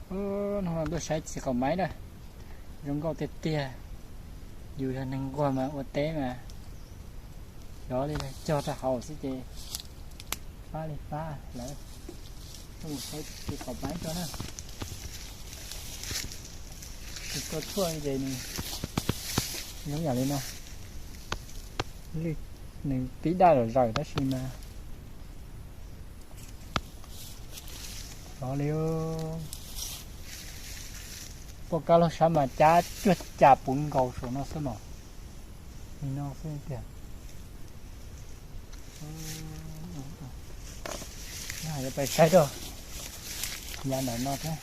Hnub no tuaj saib txiv qaum maiv na, zoo nkauj tiag tiag. Yus yog neeg nquag mas ua teb mas xyov li cog rau hauv xwb ces fab li fab lawm. Tuaj mus saib txiv qaum maiv tso na. Tsis tua tshuaj li ces nws zoo yam li no, nws pib daj zom zaws tab sis mas xyov li. Poj kab laug sab mas cab cuag cas puv nkaus saum no xwb mas. Li no xwb tiag. Yuav pais saib rau yav ntawm no thiab.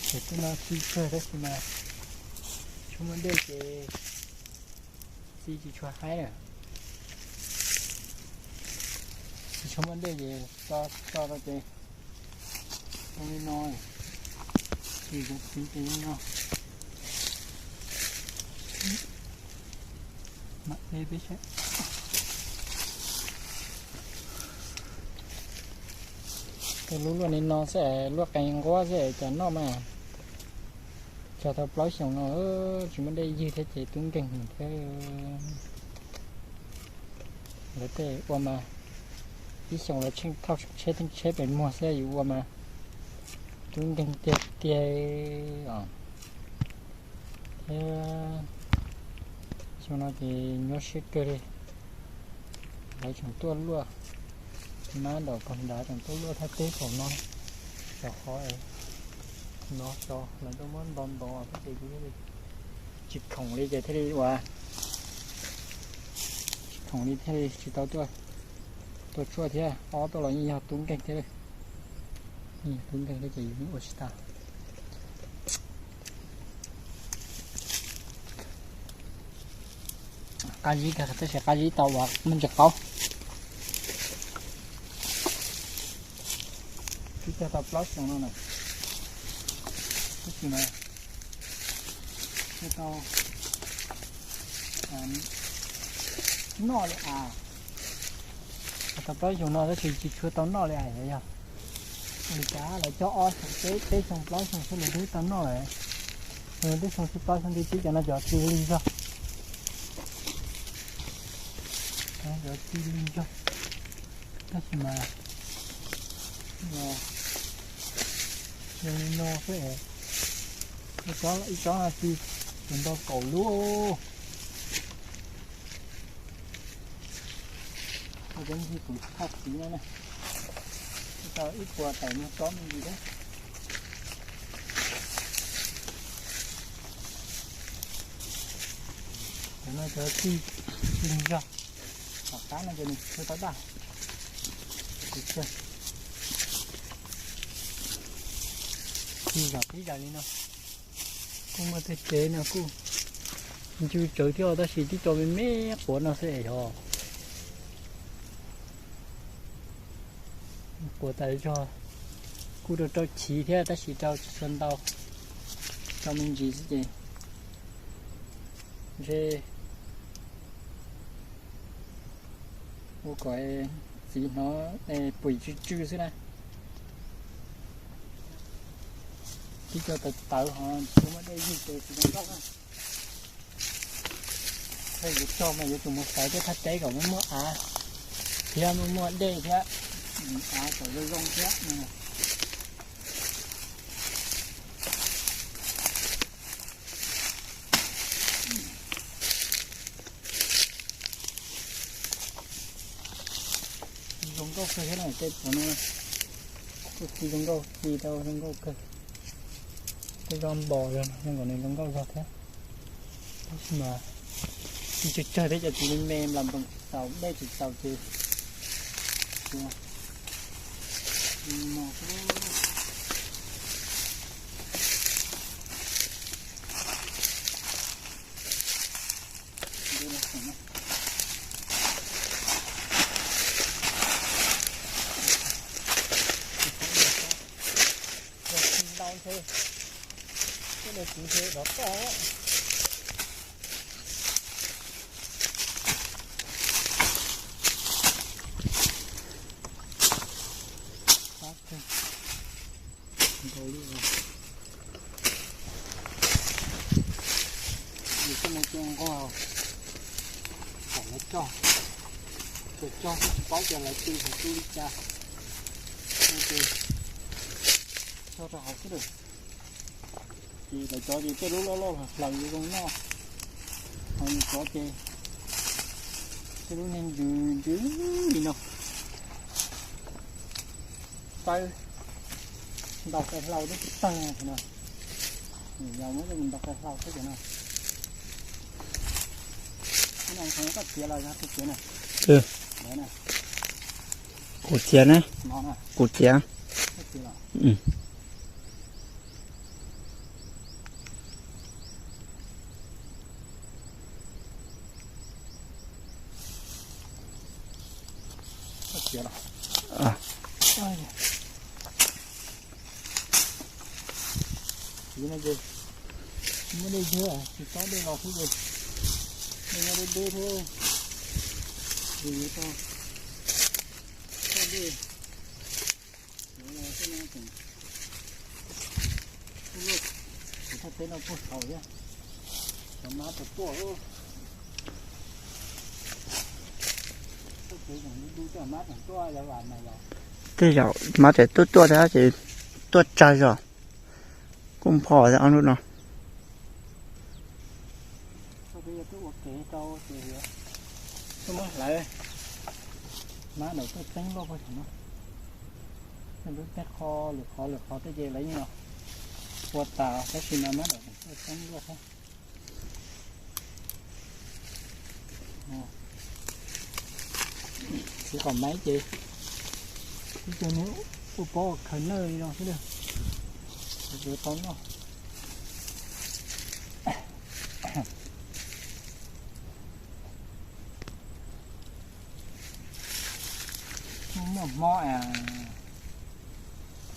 Ces twb no txi kawg tab sis mas tsis muaj dej ces txi tsis tshua haib lawm. Tsis tshua muaj dej ces tso tso rau ces zoo li no. Ces zoo txiv ces li no. Mam de peb saib. Tej lub luaj li no xwb es luaj qee nquab xwb es cas noj mas. Txog tau plaub xyoos no tsis muaj dej ywg thiab ces tub nkeeg thiab. Lawv tej ua mas ib xyoos lawv tsheej thauj tsheb theej tsheb pes muag xwb, yus ua mas tub nkeeg tiag tiag os. Thiab xyoo no ces nyuaj siab kawg li. Lawv tseem tuaj luaj, nab nraum kawg nrad tseem tuaj luaj thaj teb saum no, cov qhov no so lawv tuaj muab nto nto thiab ces kuv thiaj li tsis khoom li ces thiaj li ua, tsis khoom li thiaj li tsis tau tuaj tua tshuaj thiab. Ob tuaj los yeej yog tub nkeeg thiab. Tub nkeeg thiab ces yus yeej ua tsis tau. Qab zib kawg tab sis qab zib tau ua me ntsis qaub. Twb cog tau plaub xyoos no na, tab sis mas tsis tau noj li as. Cog tau plaub xyoos no tab sis tsis tshua tau noj li as. Yog ua li cas lawv cog ob xyoos peb peb xyoos plaub xyoos xwb lawv twb tau noj lawm. Peb xyoo xwb plaub xyoo nti tib cov no cov txi lig zog. Cov txi lig zog. Tab sis mas zoo li no xwb es, ib tsob no txi tsis nto kaum lub. Ua cov ntxhib kuv thaj txiv no na, tau ib puas tawm no tsob me ntsis thiab. Cov no cov txi lig zog, tom qab no ces nws tshua tau daj. Txi zom tib zam li no. Kuj muaj tej tsev no kuj ncu tsawv thiab tab sis tib co me me quav no xwb es yog quav tas zog, kuj rau rau chiv thiab tab sis rau tsis tshua ntau, rau me ntsis xwb ces ntshe ua kom txiv hnov puim tsw tsw xwb na. Tib co tawv tawv ho tsis muaj dej ywg ces tsis zoo nkauj na. Thiab yuav cog mas yuav tsum mus xaiv tej thaj teb kom muaj muaj av thiab muaj muaj dej thiab, av kom zoo zoo thiab. Zoo nkauj kawg thiab na tej puav no, kuj txi zoo nkauj, txi tau zoo nkauj kawg. Tej zog npos zog no zoo nkauj zog thiab. Tab sis mas tsis tsawg tsawg thiab cov txiv me me nplas npoos tsis txaus dej tsis txaus ces no. Ntau ntshe, ntau ntshe rov qab. Qab kawg, nkaus li os. Ces coj mus ces nquag, kom lawv cog, ces cog xwb tsis paub tias lawv tu hauv tu li cas. No ces cog rau hauv xwb lawm. Ces lawv cov ces tej lub loj loj hlaws zoo noj, ho nws cov ces tej lub niag ntsws ntsws li no. Txawb ntaus qe hlau twb tsis tawg no. Yog muab coj mus ntaus qe hlau xwb ces no. Koj txiav los yog kuv txiav na? Kuv txiav na. Kuv txiav. Txiav los. Txiav no ces muab dej yog tsis tau dej los xwb ces dej nyob deb deb thiab. Ces yuav tau txoj dej, yuav los xwb no tseem kuj luaj, kuv thaj teb no kuj haus thiab. Cov mab tuaj tuaj, txoj kev tseem du du coj mab tseem tuaj yov vas mas yog. Tej zaum mab tseem tuaj tuaj thiab ces tuaj tsawg zog kuj npho thiab ob hnub no. Txoj kev yog twb ua kev rau ces tuaj muab hlawv, mab ntawd tuaj txeeb luaj puag thaum no. Lub teb qhov lwm qhov lwm qhov tej ces lawv yeej los ua tas tab sis mas mab ntawd tuaj txeeb luaj thiab. Txiv qos maiv ces ib co niag ua pob khaws nawj li no xwb, yuav tau noj. Muaj hmo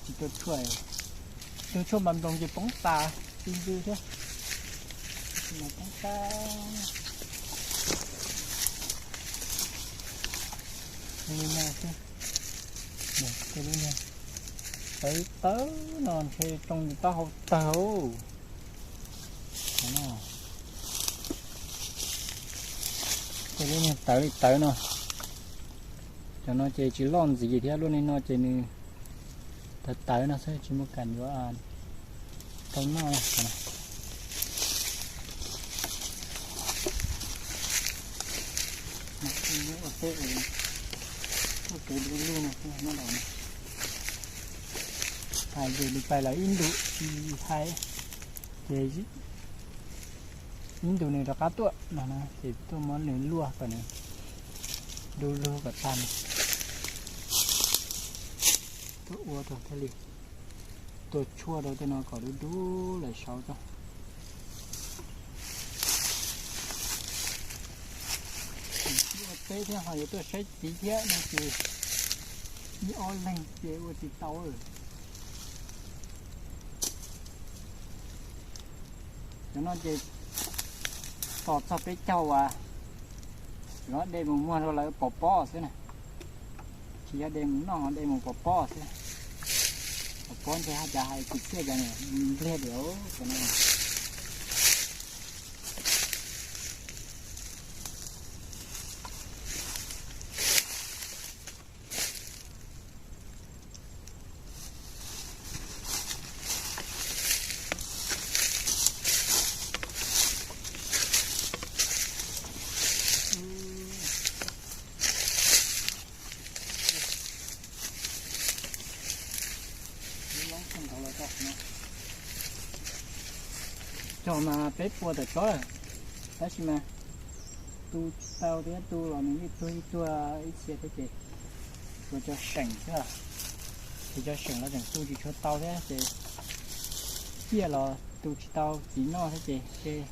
tsis tau tshuaj, tus tshuaj mas nploos ces poob tas, tsis ntws thiab. Poob tas. Li no xwb. Tej lub niag tawv tawv no ntshe tsoo taub hau tawg. Tej lub niag tawv li tawv no, cov no ces tsis loj ntxiv thiab, luaj li no ces nws tawv tawv no xwb, tsis muaj kam yuav tau noj. Hais yus li pais lawv ib ntus tsis hais, ces ib ntus nws rov qab tuaj no na, ces tuaj muab nws luaj kom nws du lug kom tag, tuaj ua rau thiaj li tua tshuaj rau tej no kom dub dub lawm saud tso. Ua teb thiab ho yuav tuaj saib txiv thiab no ces ib ob leeg ces ua tsis tau. Cov no ces tos txog peb caug uas yuav de mus muag rau lawv pov pob xwb na. Tsis yog de mus noj, de mus pov pob xwb. Pov pob ntshe haj cas hais kwv txhiaj cas npliag diam cov no. Cog mas peb puas tawm tsob lawm, tab sis mas tu tsis tau thiab, tu los nws ib tuag ib tuag ib txhia thiab ces ua cov seem xwb. Ces cov seem los tseem tu tsis tshua tau thiab ces ciaj los tu tsis tau txiv noj thiab ces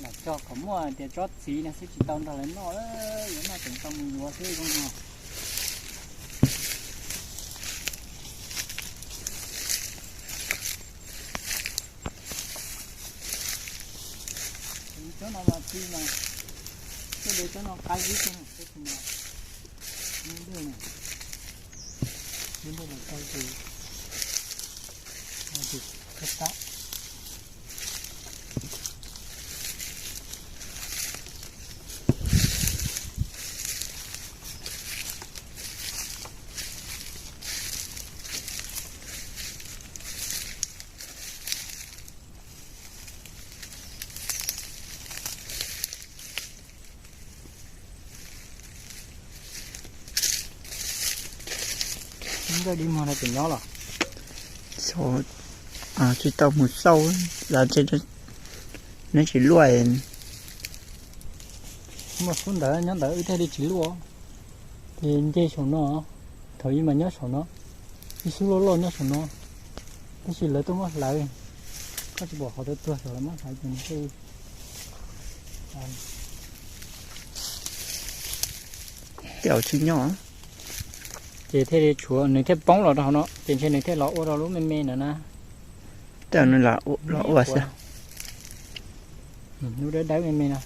lam cog kom muaj tias tsob txiv no xwb tsis tau nrog lawv noj, yuav noj tseem tau mus yuav xwb zoo no. Cov no mas txiv mas, coj de cov no qab zib xwb, cov no, no dej no. Lub ntej los tau ces, ces khaub tab. Nkawj dib muag no tseem nyob los? Tsis tau mus xauj, nws tsis luaj. Muaj xub ntawd nyob ntawd wb thiaj li tsis luaj. Ces nce saum no, thaum ub mas nyob saum no, ib xub loj loj nyob saum no, tab sis lawv tuaj muab hlawv. Koj tsis pom qhov tuag tuag saum lawv muab hlawv ces nws thiaj li, tej zaum tsis nyob. Ces thiaj li tshuav nws thiaj poob los rau hauv no ces ntshe nws thiaj los ua rau lub me me ntawd na. Tej zaum nws los ua xwb. Lub dawb dawb me me no.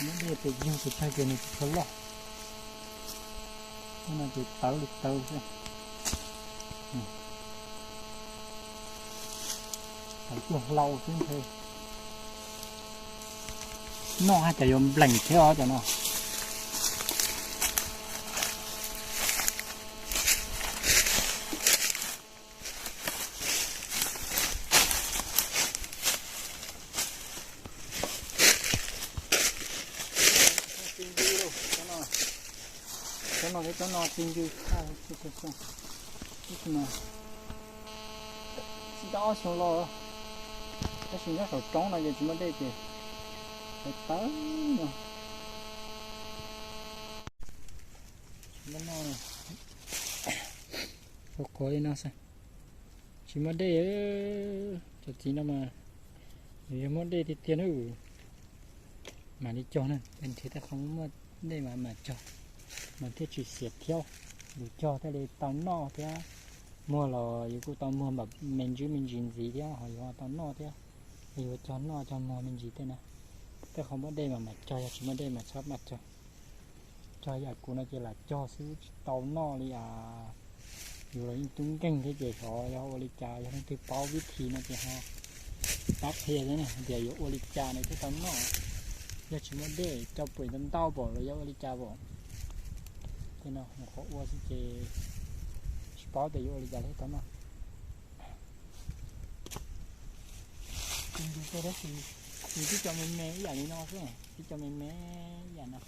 Muab dej ces yug pes tsawg ces nws tsis tshua loj. Tej no ces tawv li tawv xwb. Tawv tuaj hlau xwb ntshe. Noj haj cas yuav nplees thiab os cov no. Cov no thiab cov no txi ncw tshaj. Tsis tau ob xyoo los, tab sis nyob saum roob no ces tsis muaj dej ces tawv tawv no. Qhuav qhuav li no xwb. Tsis muaj dej, cov txiv no mas yog muaj dej tiag tiag na, mam li cog na, nrhiav tej qhov muaj dej mas mam cog, mas thiaj tsis xiam thiab. Yus cog thiaj li tau noj thiab, muag los yus kuj tau muag me ntsis me ntsis ntxiv thiab ho yus tau noj thiab. Yus cog noj cog muag me ntsis tej na, tej qhov muaj dej mas mam cog, yog tsis muaj dej mas txhob mam cog. Cog yam kuv no ces lam cog xwb tsis tau noj li as. Yus los yeej tub nkeeg thiab ces xyov yog ua li cas, yog leej twg paub vib thi no ces ho pab qhia thiab tias yuav ua li cas nws thiaj tau noj. Yog tsis muaj dej cog pem ntau ntau pom los yog ua li cas pom. Tej no mus qhov ua xwb ces tsis paub tias yuav ua li cas thiaj tau noj. Tab sis yus twb cog me me ib yam li no xwb, twb cog me me ib yam no,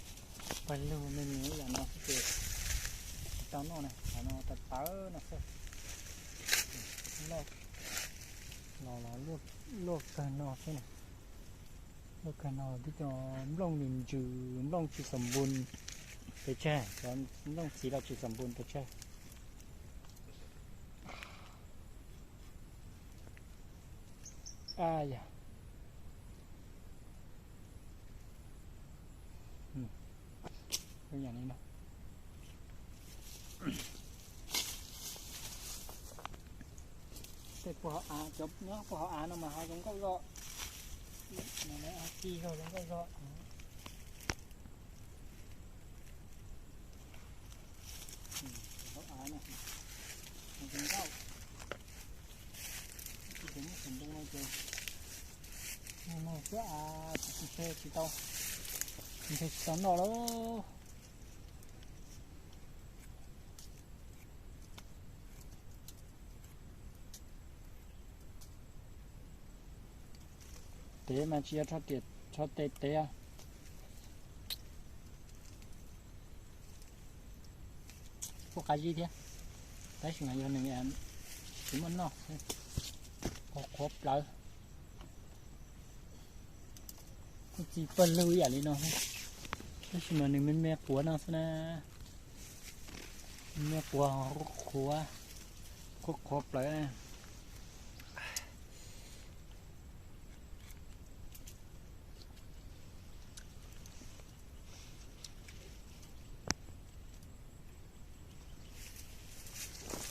pawg lug me me ib yam no xwb ces tsis tau noj na, qhov no tawv tawv no xwb. Los los luaj kawg no xwb na. Luaj kawg no twb cog nplooj nws ntsws, nplooj tsis xam npun pes tsawg, cov nplooj txiv los tsis xam npun pes tsawg. Yog li no. Tej puag hauv av, cov nyob puag hauv av no mas ho zoo nkauj zog. Ci zog zoo nkauj zog. Hauv av no zoo nkauj. Ces muab xav ntu no ces mus xwb as, tsis tsis tsis tau, ntshe tsis tau noj lauj. Tev mas tsis yog rho riam rho tes tev. Kuj qab zib thiab, tab sis mas yog nws tsis muaj noj, qhuav qhuav plawv. Kuj txi pawg lug ib yam li no, tab sis mas nws me me quav no xwb na. Me me quav, qhuav qhuav, qhuav qhuav plawv.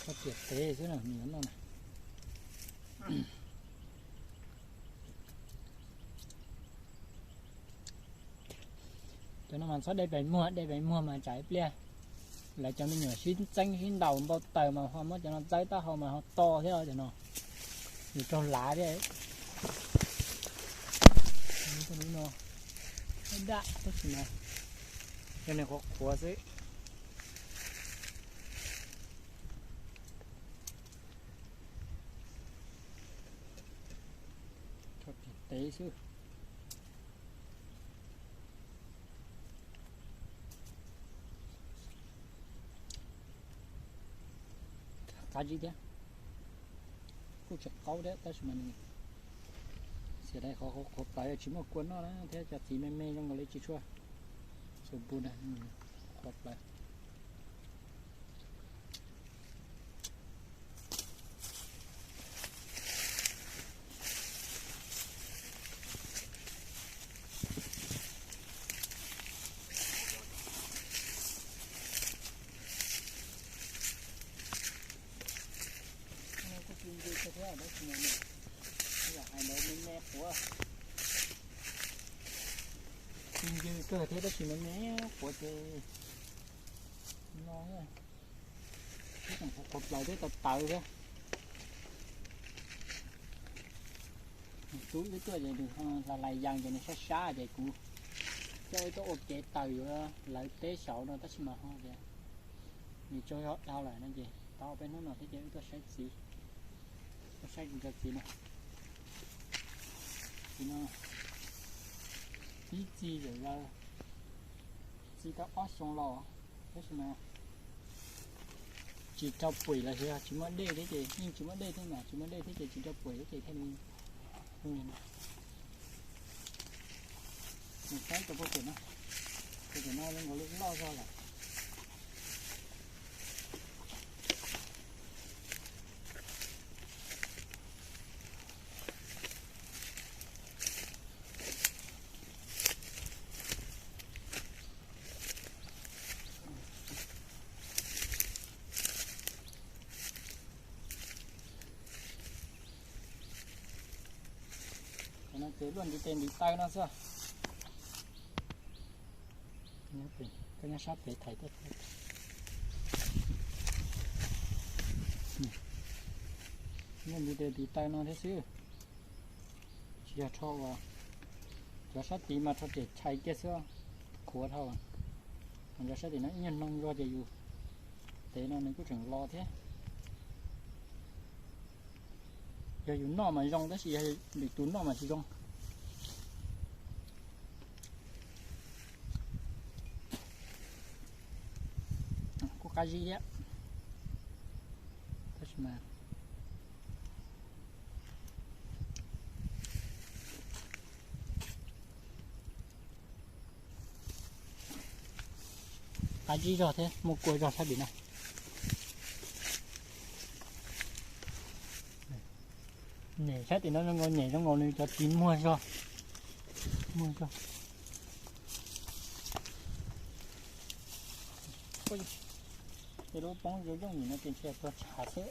Tiam tev xwb no, noj na. Cov no mas txhob de pes muag, de pes muag mas tsam ib pliag lawv cov me nyuam sib txeeb sib ntaus npau taws mas ho muab cov no txawb taub hau mas ho to thiab cov no. Yus raug lav thiab. Dam tab sis mas yog nws qhuav qhuav xwb. Tev xwb. Qab zib thiab. Kuj tseem qaub thiab tab sis mas nws xiam dai qhov qhuav plaws tsis muaj kua noj na thiab cov txiv me me zoo nkaus li tsis tshua xu bu na, qhuav plaws. Kuj tsis ncw kawg thiab tab sis mas yam hais ntawd me me qhuav. Tsis ncw kawg thiab tab sis me me qhuav ces no. Ib qhuav plaws thiab tawv tawv thiab. Tub wb tuaj ces nws hla lais yas ces nws sab sab ces kuv coj wb tuaj ua kev taws yuav lawv teb saud no tab sis mas ho tias nws tsaug zog dhau lawm no ces tau peb hnub no thiab ces wb tuaj saib txiv, tuaj saib kuv cov txiv no. Txiv no ib txi zam zaws, txi tau ob xyoo los tab sis mas tsis rau puim los yog tsis muaj dej thiab ces yeej tsis muaj dej thiab mas tsis muaj dej thiab ces tsis rau puim thiab ces thiaj li nws saib rau pem no, pem no zoo nkaus li loj zog lawm. Qhov no ces luaj ntiv tes ntiv taw no xwb. Koj nyob sab pem thaiv tuaj. Luaj ntiv tes ntiv taw no thiab xwb. Tsis yog rho uas cov sab tid mas rho riam chais kiag xwb, qhuav dhau. Mas cov sab tim no ib nyuag hnoos zog ces yus tev no nws kuj tseem los thiab. Yog yus noj mas zoo tab sis yog lwm tus noj mas tsis zoo. Kuj qab zib thiab. Tab sis mas qab zib zog thiab muaj kua zog sab tim no. Nyem sab tim no zoo nkaus, nyem zoo nkaus nws cov txiv muag zog, muag zog. Ces lub poob zoo yooj yim no ces ntshe tuag tshav xwb.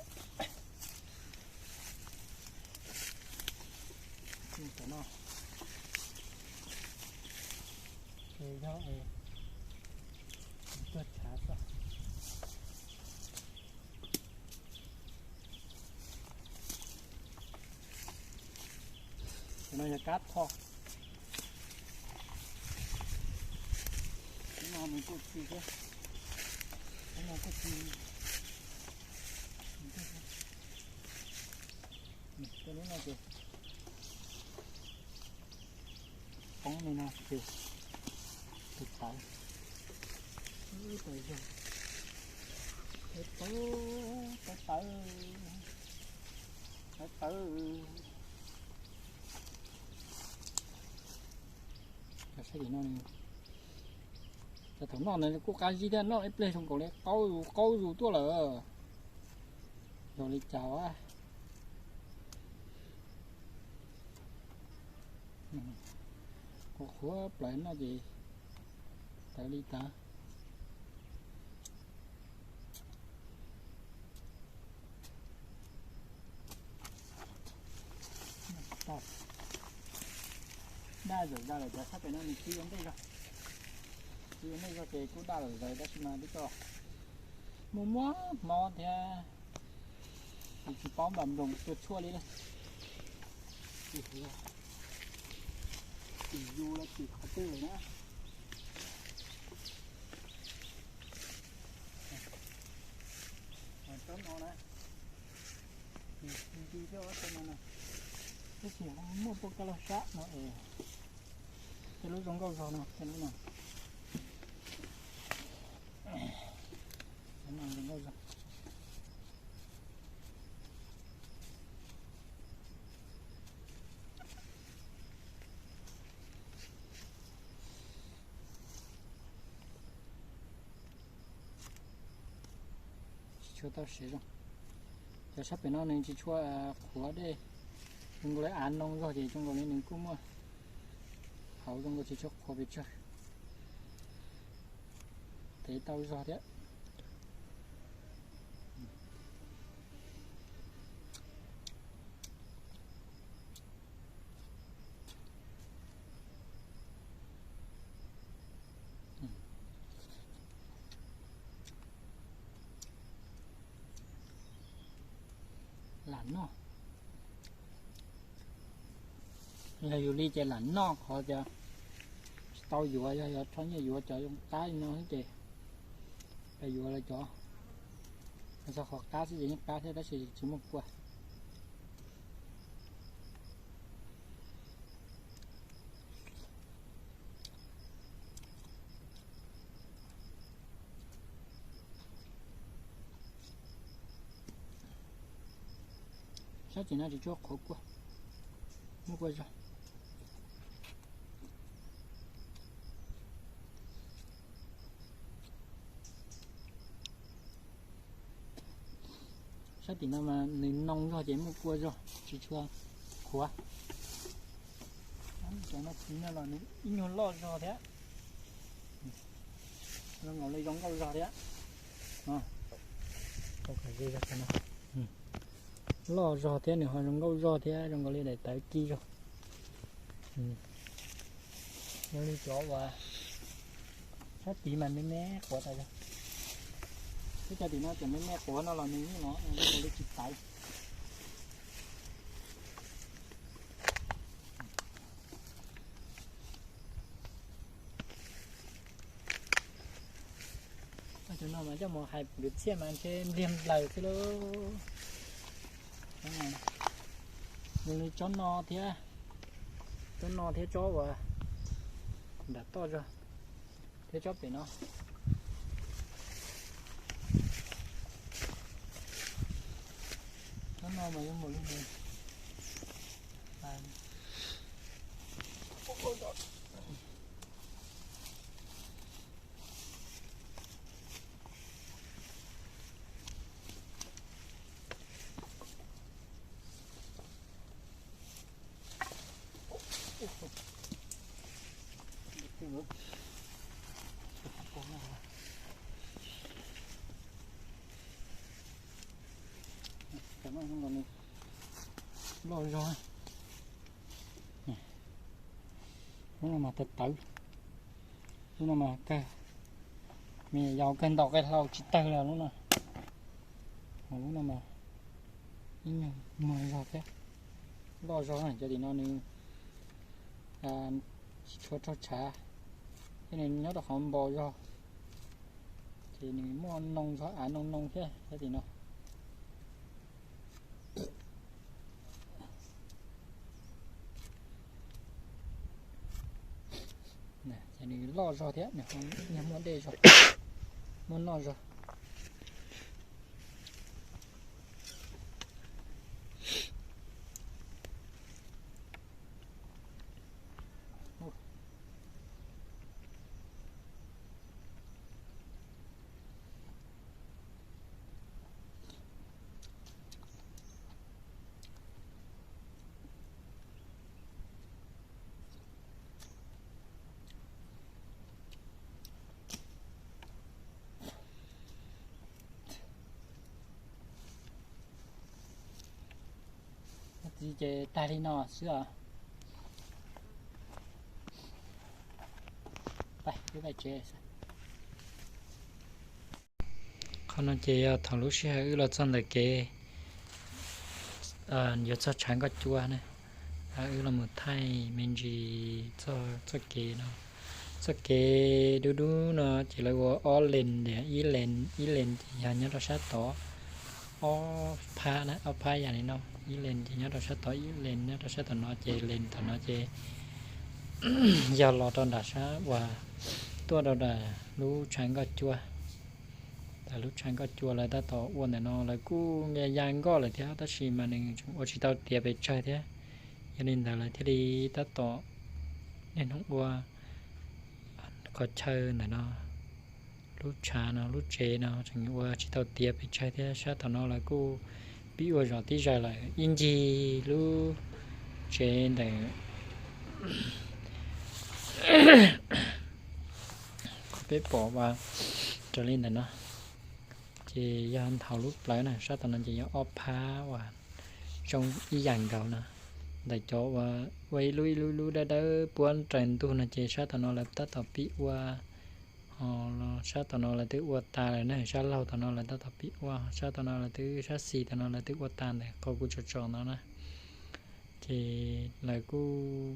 Cov no ces yog tuag tshav xwb. Cov no yog kab thoj. Lub no nws kuj txi thiab. Lub no kuj txi. Lub no ces poob li no ces tus tawv, tawv zog, tawv, tawv, tawv, tawv. Saib tim no, cov thaum noj no kuj qab zib thiab, noj ib pliag zoo nkaus li qaub zus qaub zus tuaj lawm. Yog li cas a? Qhuav qhuav plaws no ces tawv li tawv. Zawm zog lawm, cov sab pem no nws tsis ua ntej zog, tsis ua ntej zog ces kuj daj lawm lawm tab sis mas twb tso muaj muaj hmoov thiab, tsis paub npam nploos tua tshuaj li lawm. Tim yus los tim qhov twg lawm na. Tsob no na, nti thiab tsob no na, tab sis muaj poj kab laj sab no es tej lub zoo nkauj zog no, tej lub no, no zoo nkauj zog. Tsis tshua tau siav zoo. Cov sab pem no nws tsis tshua qhuav dej, zoo nkaus li av noo zog ces zoo nkaus li nws kuj muaj hauv zoo nkaus tsis tshua qhuav pes tsawg. Tev tau zog thiab. Lam noj. Yog yus li ces lam noj qhov tias tsis tau yuav, yog yog rho nyiaj yuav cov zoo qab li no xwb ces, yuav lawv cov, txog qhov qab xwb ces yeej qab thiab tab sis tsis muaj kua. Sab tim no tsis tshua qhuav kua, muaj kua zog. Sab tim no mas nws noo zog ces muaj kua zog, tsis tshua qhuav. Cov no txiv no los nws ib nyuag loj zog thiab, zoo nkaus li zoo nkauj zog thiab. Loj zog thiab nws ho zoo nkauj zog thiab, zoo nkaus li daim tawv ci zog. Zoo li cov uas sab tid mas me me quav tas zog. Twb cov tim no cov me me quav no los nws yeej no zoo nkaus li tsis tawv. Cov no mas coj mus hais kwv txhiaj mas ntshe npliag nplaws xwb lauj. Zoo li tsob no thiab, tsob no thiab tsob uas nram toj zog thiab tsob pem no. Tsob no mas zoo nkaus li Loj zog. Lub no mas tawv tawv. Lub no mas kawg, me nyuam yaus kawg ntaus qe hlau tsis tawg li lub no. Lub no mas ib nyuag muag zog thiab, loj zog na. Cov tim no nws tsis tshua raug tshav, thiab nws nyob rau qhov npau zog, ces nws muaj noo zog av noo noo thiab cov tim no. Ces nws loj zog thiab, nws ho muaj dej zog, muaj noj zog. Txiv ces tag li no xwb os. Qhov no ces yog thaum lub sij hawm wb los txog ntawm kev yuav txog tshav nkoj cua na, wb los mus thaij me ntsis txoj kev no. Txoj kev dub dub no ces lawv ua ob lees, ib lees, ib lees ces yog nyob rau sab tod, ob phab na, ob phab yam li no, ib lees ces nyob rau sab tod, ib lees nyob rau sab tom no, ces lees tom no ces yog los rau nram sab uas tuaj rau nram lub tshav nkoj cua. Tam lub tshav nkoj cua lawv tab tom ua ntawm no, lawv kuj ya nkoj lawm thiab tab sis mas nws ua tsis tau tiav pes tsawg thiab, yog li ntawd lawv thiaj li tab tom niaj hnub ua qhov chaw ntawm no, lub tshav no, lub tsev no tseem ua tsis tau tiav pes tsawg thiab. Sab tom no lawv kuj pib ua zom tib zaws lawm, ib ncig lub tsev ntawm qhov peb pom uas raws li ntawm no, ces yog nthaum lub plawv na, sab tom no ces yog ob phab uas zoo ib yam nkaus no. Ntawm cov uas ua ib lub ib lub ib lub dawb dawb puab raws ntug no ces sab tom no lawv tab tom pib ua, ho sab tom no lawv twb ua tas lawm na, sab laug tom no lawv tab tom pib ua, sab tom no lawv twb, sab xis tom no lawv twb ua tas ntawm qhov kuv tsom tsom no na. Ces lawv kuj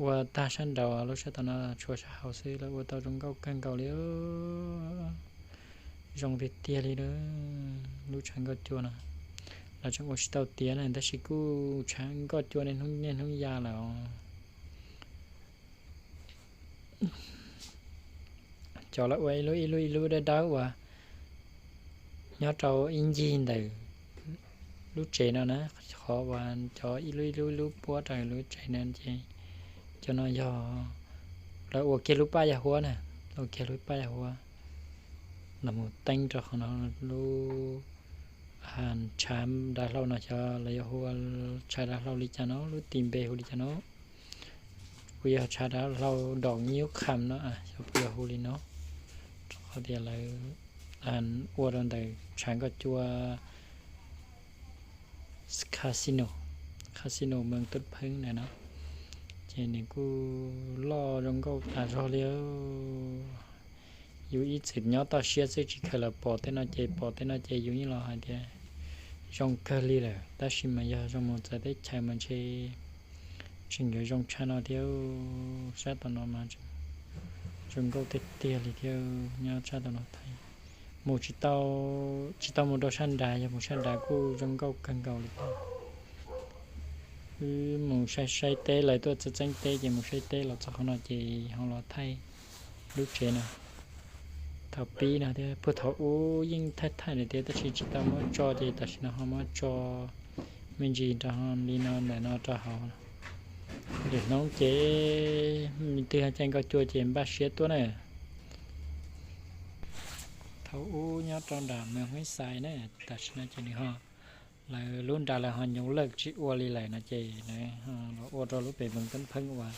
ua tag sab nraud, lub sab tom no tshuav sab hauv xwb, lawv ua tau zoo nkauj kawg nkaus li. Zoo tiag tiag li lub tshav nkoj cua no. Lawv tseem ua tsis tau tiav na tab sis kuj tshav nkoj cua niaj hnub niaj hnub ya lawm os. Cov lawv ua ib lub ib lub ib lub dawb dawb uas nyob rau ib ncig ntawm lub tsev no na, qhov uas cov ib lub ib lub ib lub puab rau lub tsev no ces cov no yog lawv ua kiag lub paj yaj huab na, ua kiag lub paj yaj huab los mus teeb rau qhov no lub tshav dav hlau no, xyov lawv yuav hu ua tshav dav hlau li cas no, lub tis npe hu li cas no. Kuj yog tshav dav hlau dom nyub kham no, xyov puas yog hu li no, rau qhov tias lawv ua rau ntawm tshav nkoj cua casino, casino Mees Tub Pheeb ntawm no, ces nws kuj loj zoo nkauj tas zog li. Yus ib txwm nyob toj siab xwb tsis kheev los pom tej no ces, pom tej no ces yus yeej los hais tias zoo kawg li lawm, tab sis mas yog zoo mus txawv teb chaws mas ntshe tseem yuav zoo tshaj no thiab. Sab tom no mas zoo nkauj tiag tiag li thiab, nyob sab tom no thaij. Mus tsis tau, tsis tau mus rau sab nrad, yog mus sab nrad kuj zoo nkauj kawg nkaus li thiab. Wb mus saib saib teb, lawv tuaj txeeb txeeb teb ces mus saib teb los txog qhov no ces ho los thaij lub tsev no. Thaum pib no thiab, puag thaum ub yeej thaij thaij lawm thiab tab sis tsis tau muab tso ces tam sim no ho muab tso me ntsis rau li no ntawm no rau hauv. Lwm hnub ces twg caij nkoj cua ces npaj siab tuaj na. Thaum ub nyob rau nram Mees Huib Xais na, tam sim no ces nws ho, lawv lub nrad lawv ho nyuv lawj tsis ua li lawm no ces lawv los ua rau lub pem Mees Tub Pheeb uas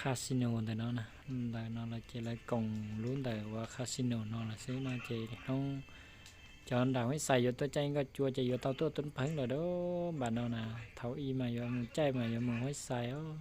casino ntawm no, ntawm no lawm ces lawv koom lub ntawm uas casino no lawm xwb no ces lwm hnub cov nram Huib Xais yuav tuaj caij nkoj cua ces yuav tau tuaj Tub Pheeb lawm da. Npam no na, thaum ub mas yuav mus caij mas yuav mus Huib Xais os.